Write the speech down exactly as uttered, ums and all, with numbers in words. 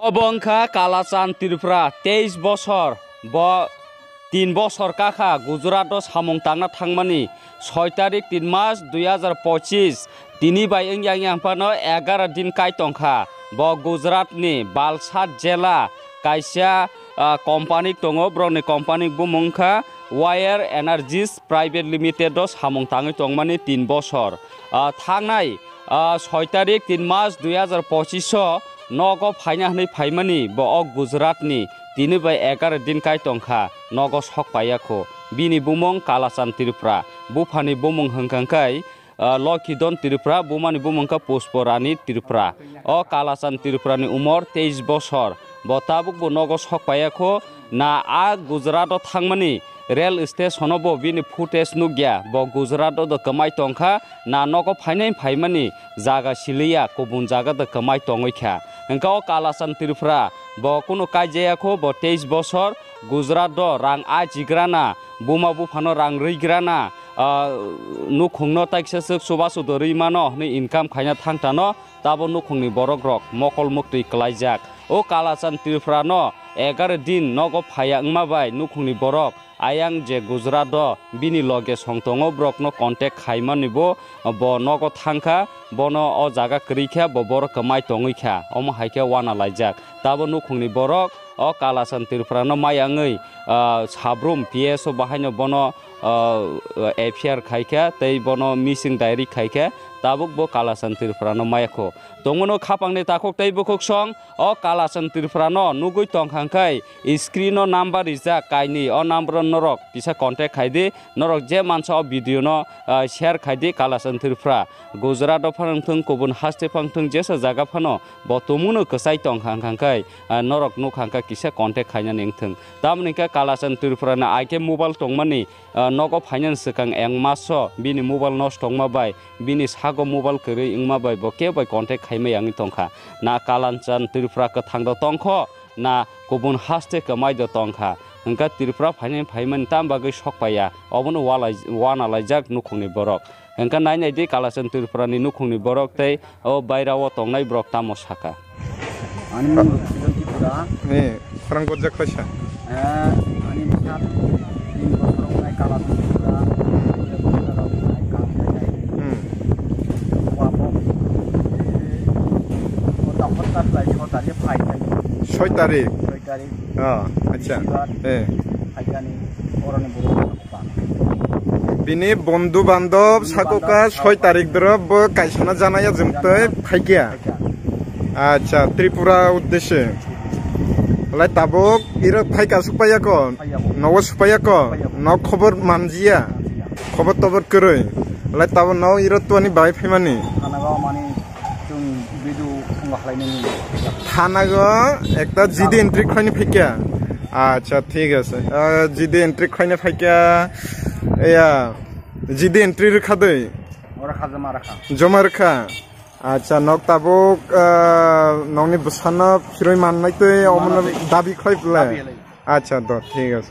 Obo wngkha Kalachan Tripura, teis bosor. Bo tin bosor kakha Gujarat o samung tangna thangmani, soi tarik tin mas dui hazar pochis. Tini bai wngya wngya phano egaroh din kai tongkha. Bo Gujarat ni Valsad jela kaisa, ah, company tongo, borokni company bumung wngkha Wire Energies Private Limited o samung tangwi tongmani tin bosor. Ah, thangnai, ah, soi tarik tin mas dui hazar pochis o nogo phaina hwnwi phaimani bo o Gujarat ni, tini bai egaroh din kai tongkha, nogo sok paiya kho. Bini bumung Kalachan Tripura, buphani bumung hwnkha khe, ah, Lokhidon Tripura, bumani bumung kha Pushpa Rani Tripura. O Kalachan Tripura ni umor teis bosor. Bo tabuk bo nogo sok paiya kho, na a Gujarat o thangmani rail station o bo bini footage nukya. Bo Gujarat o do kwmai tongkha, na nogo phainai phaimani jaga siliya, kubun jaga do kwmai tongwi kha. Hwnkhe o Kalachan Tripura bo kunu kaijaya kho, bo teis bosor Gujarat o rang ajigrana, buma buphano rang rwigrana, ah, nukhungno taiksa swk chubachu do rwi mano hwnwi income khaina thangtano. Tabo nukhungni borok rok mokol muktwi kwlaijak. O Kalachan Tripura no egaroh din nogo phaiya wngma bai nukhungni borok ayang je Gujarat o bini loge song tongo, borok no contact khaimani bo, bo nogo thangkha, bono o jaga kwrwi kha, bo borok kwmai tongwi kha, omo hai khe wana laijak. Tabo nukhungni borok o Kalachan Tripura no maya wngwi, ah, Sabrum P S o bahaino bono, ah, F I R khai kha tei bono missing diary khai kha. Tabuk bo Kalachan Tripura no maya kho. Tongmano khapangni takhuk tei bukhuk song o Kalachan Tripura no nugwi tongkha khe screen o number rijak kainwi, o number o norok kisa contact khai di, norok je mansa o video no, ah, share khai di. Kalachan Tripura Gujarat o phano wngthung, kubun haste phano wngthung, jesa jaga phano bo tongmano kwchai tongkha khe, ah, norok nukha khe kisa contact khainani wngthung. Tamoni khe Kalachan Tripura ni item mobile tongmani, ah, nogo phainani swkang eng maso bini mobile nosto wngma bai bini sago mobile kwrwi wngma bai bo kebo bai contact khaimai wngwi tongkha. Na Kalachan Tripura kwthang do tongkho, na kubun haste kwmai do tongkha. Hwnkhe Tripura phainai phaimani tam bagwi sok paiya, obono walai-, wana laijak nukhungni borok. Hwnkhe nai nai di Kalachan Tripura ni nukhungni borok tei o baira o tongnai borok tamo saka. Ani mung Tripura. Ni, khorang gojak khlaisa. Eh, ani bwsa tin bosor wngnai Kalachan Tripura. Hmm. Wa bo. Kota kota lai kota le phai. Soi tarik. Soi tarik. Ah, acha. Bisibar. Eh. Phaikani oroni borok. Bini bondhu bandhab sakoka soi tarik dorop bo kaisana janaya jumtoi phaikya. Acha, Tripura uddeshe. Lai tabuk iro phaika supaya ko? Nogo supaya ko? No khobor manjiya? Khobor tobor kwrwi. Lai tabuk no iro tuani bai phaimani? Thanago mani chwng video phungo khlainani. Thanago ekta G D entry khlaini phaikya. Acha, thik ase. Ah, G D entry khlaina phaikya. Ya, G D entry rwkha dei. Ora kha joma rakha. Joma rwkha. Acha, nok tabuk, ah, nokni bwsano phirwi mannai twi omono dabi khlai phle. Acha, do, thik ase.